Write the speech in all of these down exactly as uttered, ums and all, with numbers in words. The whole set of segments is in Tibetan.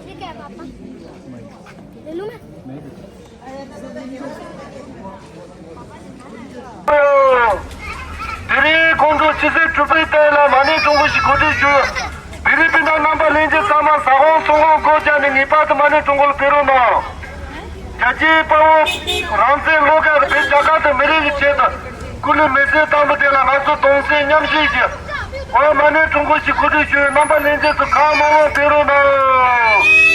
ये क्या है पापा? ले लूं मैं? དེ་རིང་ཁོང་ཚོ་ཕྱི་ཚེས་དྲུག་པའི་སྟེང་ལ་མ་ཎི་ཀྲུང་གོ་ཞིག་གོ་སྒྲིག་ཞུ། བི་རི་པི་ན་རྣམ་པ་ལྷན་རྒྱས་ཚང་མ་ས་ཁོངས་སོ་ངོ་སྒོ་བརྒྱབ་ནས་ངེས་པར་དུ་མ་ཎི་ཀྲུང་གོ་ལ་ཕེབས་རོགས་གནང་། རྒྱལ་གཅེས་དཔའ་བོ་རང་བཙན་བློ་དགའ་བོད་རྒྱལ་ཁབ་དང་མི་རིགས་ཀྱི་ཆེད་དུ་སྐུ་ལུས་མེར་སྲེག་བཏང་བ་དེ་ལ་ང་ཚོ་གདུང་སེམས་མཉམ་སྐྱེད་ཀྱིས་འོ་མ་ཎི་ཀྲུང་གོ་ཞིག་གོ་སྒྲིག་ཞུ་བའི་རྣམ་པ་ལྷན་རྒྱས་ཚོ་གང་མང་མང་ཕེབས་རོགས་གནང་།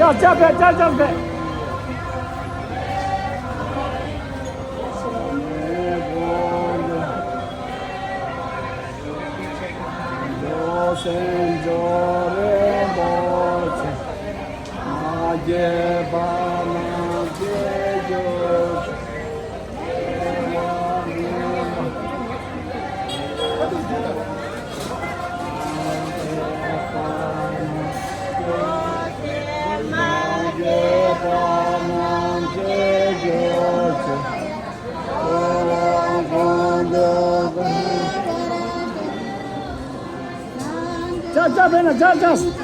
ཅག་ཅག་བེ་ཅག་ཅག་བེ། ཅག་ཅག་བེ་ན་ཅག་ཅག།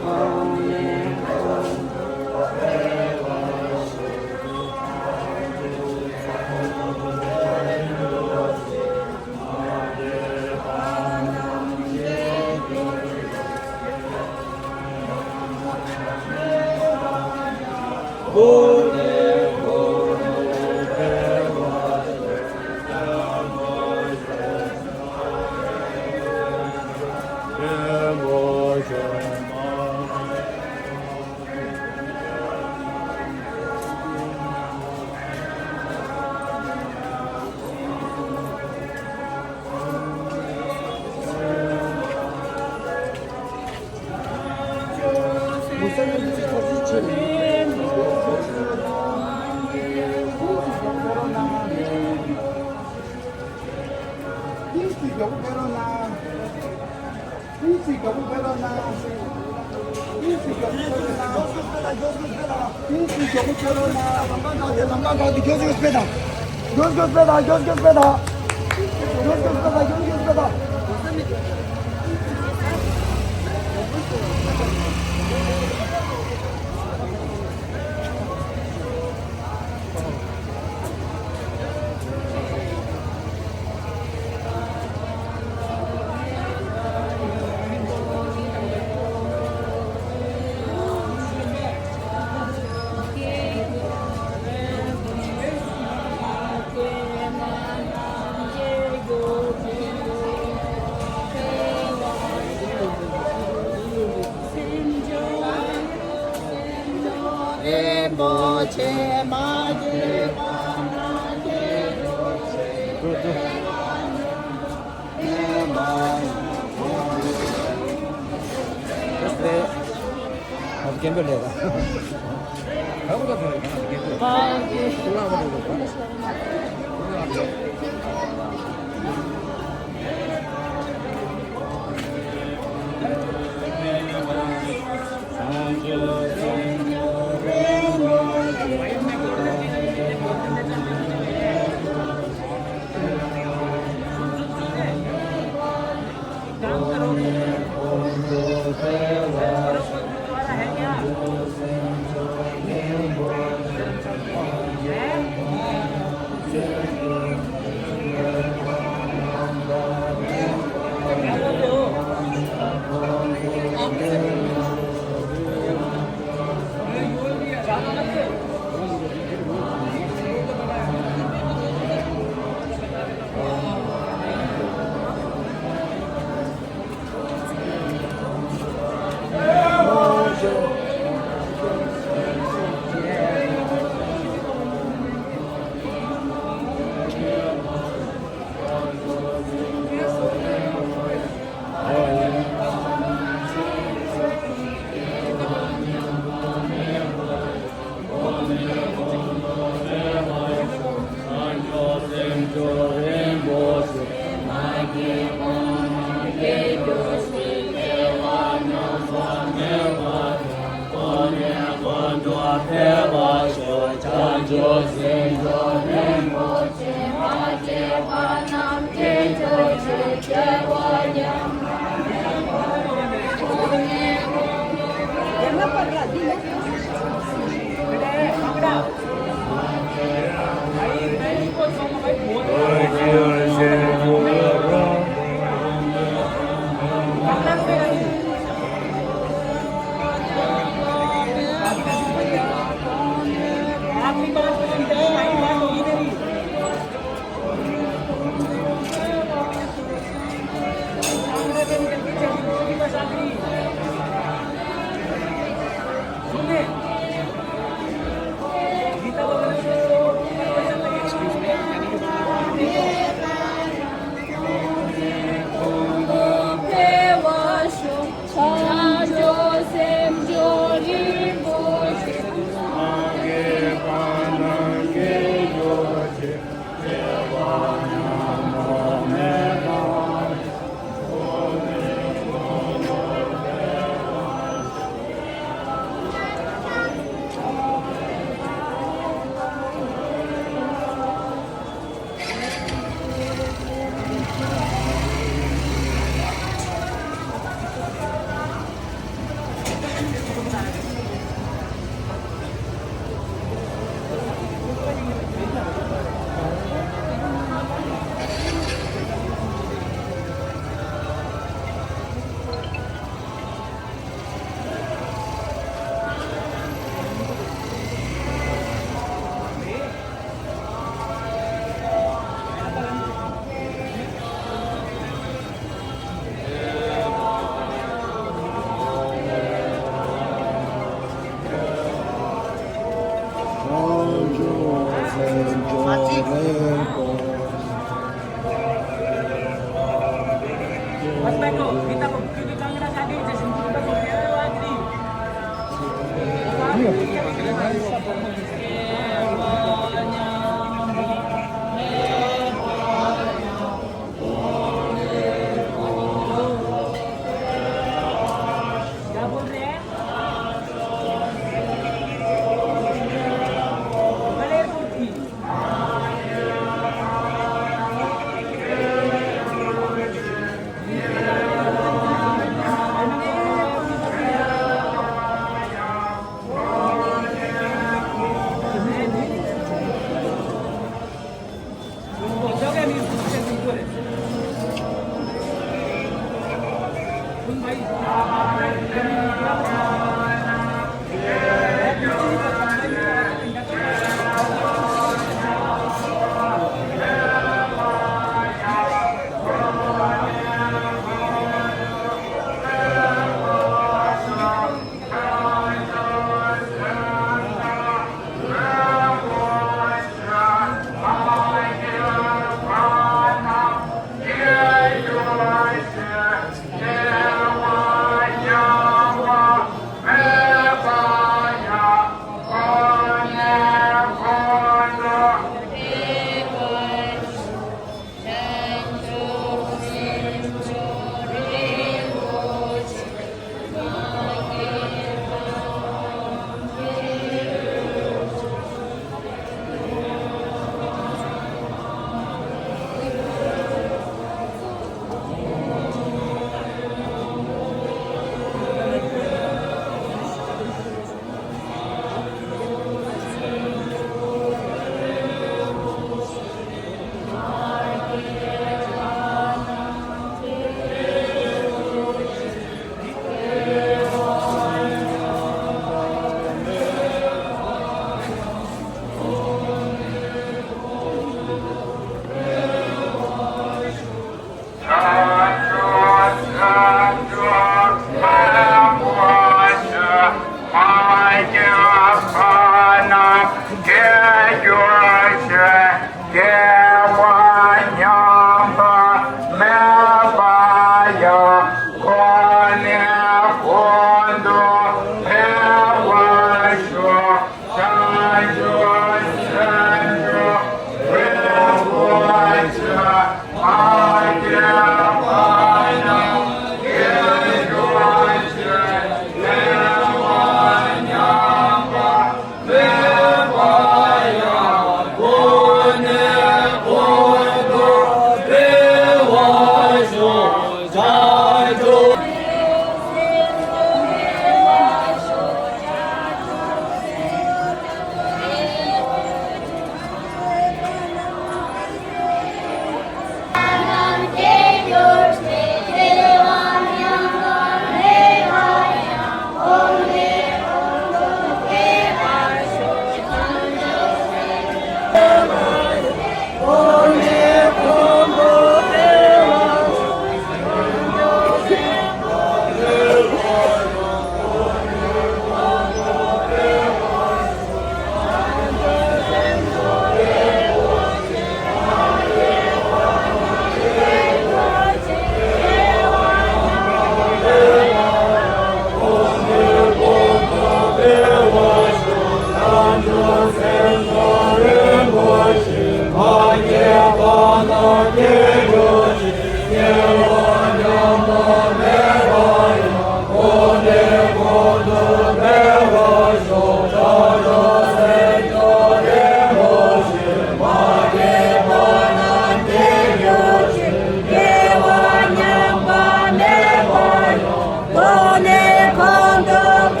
གོ་གནས་གོང་དུ་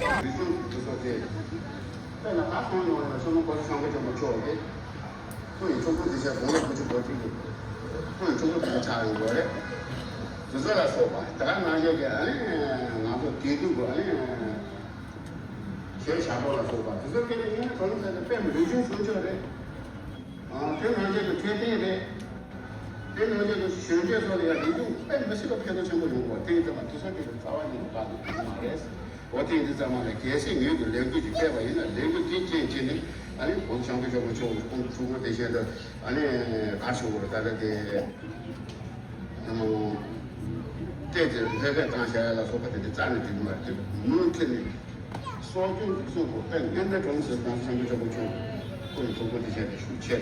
རིག་གཞུང་གི་སོ་སོ་དེ། དཔེར་ན་ད་སོང་ཡོང་བ་ན་སོ་ནམ་གོང་ས་སྐྱབས་མགོན་ཆེན་པོ་མཆོག་གིས། ཁོང་ཡི་ཕྲུ་གུ་དེ་ཚོ་དགུང་ལོ་དགུ་བཅུ་གོ་གཅིག་གི། ཁོང་ཡི་ཕྲུ་གུ་དེ་ཚོ་ཆགས་ཡོང་གི་རེད། དེ་ཚོ་ལ་སོགས་པ་ད་ག་ནང་བཞིན་གྱི་ཨ་ནི་ང་ཚོ་དགེ་འདུན་གྱི་ཨ་ནི། གཞས་ཞབས་བྲོ་ལ་སོགས་པ་དེ་ཚོ་སྐད་ཆ་ཉན་ན་གང་ཟེར་ན་དཔེ་མི་རིག་གཞུང་སྲུང་སྐྱོབ་རེད། ཨ་དེ་ནང་བཞིན་གྱི་འཕྲོད་བསྟེན་རེད། དེ་ནང་བཞིན་གྱི་གཞོན་སྐྱེས་ཚོ་ལ་ཡང་རིག་གཞུང་དཔེ་མི་སྲིད་པ་ཕན་ཐོགས་ཆེན་པོ་ཡོང་གི་རེད། དེ་ཡིན་ཙང་མ་དེ་ཚོ་སྐད་ཆ་རྩ་བ་ཉིད་ནས་བཀག་ནས་ཡོང་མ་རེད། འོ་དེ་ཡིན་དུས་ཙམ་མ་ལ་གལ་སྲིད་ངོས་ཀྱི་ལས་འགུལ་ཅིག་སྤེལ་བ་ཡིན་ན་ལས་འགུལ་དེ་རྐྱེན་བྱས་ནས་ཨ་ནི་གོང་ས་སྐྱབས་མགོན་ཆེན་པོ་མཆོག་གི་ཁོང་ཐུགས་ཁུར་དེ་བཞིན་དུ་ཨ་ནི་ག་ཞུ་དགོས་རེད། ད་ལྟ་དེ་ཨ་ནི་ཏོག་ཙམ་ལྷོད་ལྷོད་བཏང་བཞག་ཡ་ལ་སོགས་པ་དེ་འདྲ་རྩ་ནས་འགྲིག་གི་མ་རེད། དེ་མུ་མཐུད་ནས་གསོ་སྐྱོང་གི་གསོ་དགོས་པས་ངན་པའི་གྲོང་ཟེར་གོང་ས་སྐྱབས་མགོན་ཆེན་པོ་མཆོག་ཁོང་གི་ཐུགས་ཁུར་དེ་བཞིན་དུ་ཤུགས་ཆེ་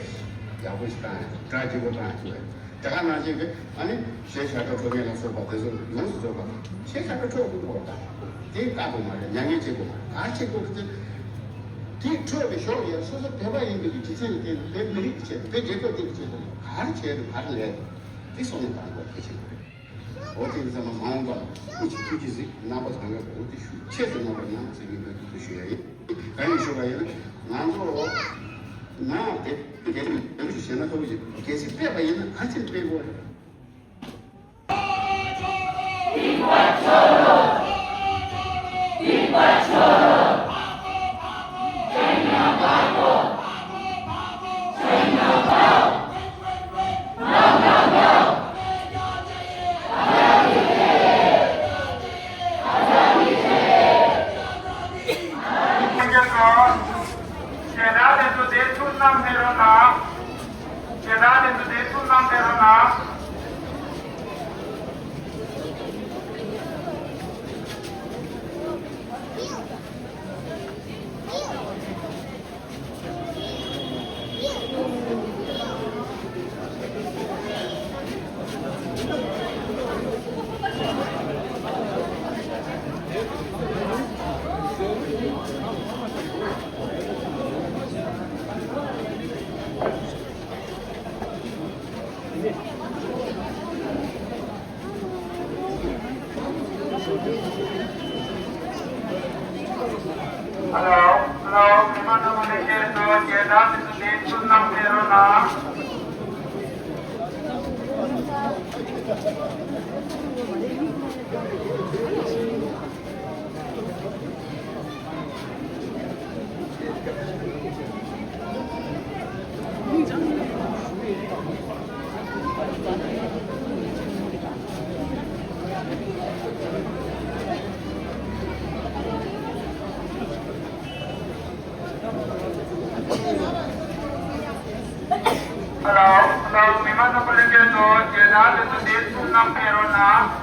ཡག་པོ་ཞིག་བཏང་ཡ་དང་གྲ་རྒྱས་པོ་བཏང་ཡ་དེ་རེད། དེ་ག་ནང་བཞིན་གྱི་ཨ་ནི་གཞས་ཞབས་བྲོ་འཁྲབ་མཁན་ལ་སོགས་པ་དེ་ཚོ་ཡོངས་སུ་རྫོགས་པ་གཞས་ཞབས་བྲོ་འཁྲབ་དགོས་པ་དང་དེ་བཀག་དགོས་མ་རེད། མྱ་ངན་བྱེད་དགོས་མ་རེད། ག་རེ་བྱེད་དགོས་ཀྱི་དེ་དེ་འཁྲབ་པའི་ཞོར་ཡང་སོ་སོ་བོད་པ་ཡིན་པའི་རྒྱུ་མཚན་ལ་བརྟེན་ནས་བོད་མི་རིགས་ཀྱི་ཆེད་དུ་བོད་རྒྱལ་ཁབ་འདི་གི་ཆེད་དུ་ག་རེ་བྱས་རེད་ག་རེ་ལས་རེད་དེ་གསུངས་ནས་བཏང་དགོས་གལ་ཆེན་པོ་རེད། འོ་དེ་ཡིན་ཙང་མ་འོངས་པ་སྐུ་མཁྱེན་ཐུགས་རྗེ་གཟིགས། རྣམ་པ་ཚང་མས་འོ་དེ་ཤུགས་ཆེ་ཙམ་གནང་བར་སྙམ་ཟེར་ངེས་པའི་ཐུགས་སུ་ཞུ་ཡ་ཡིན། གང་ཡིན་ཞུ་བ་ཡིན་ན་ང་ཚོ་ནང་དེ་དེ་རིང་ལས་འགུལ་ཞིག་བྱས་ན་ཐོག་གཞི་གལ་སྲིད་སྤེལ་བ་ཡིན་ན་ག་ཚོད་སྤེལ་དགོས་རེད། Hello, hello, མི་མང་རྣམ་པ་ལྷན་རྒྱས་ཚོ་རྒྱལ་དར་དེ་ཚོ་འདིར་ཚུར་བསྣམས་ཕེབས་རོགས་གནང་། Hello, hello, མི་མང་རྣམ་པ་ལྷན་རྒྱས་ཚོ་རྒྱལ་དར་དེ་ཚོ་འདིར་ཚུར་བསྣམས་ཕེབས་རོགས་གནང་།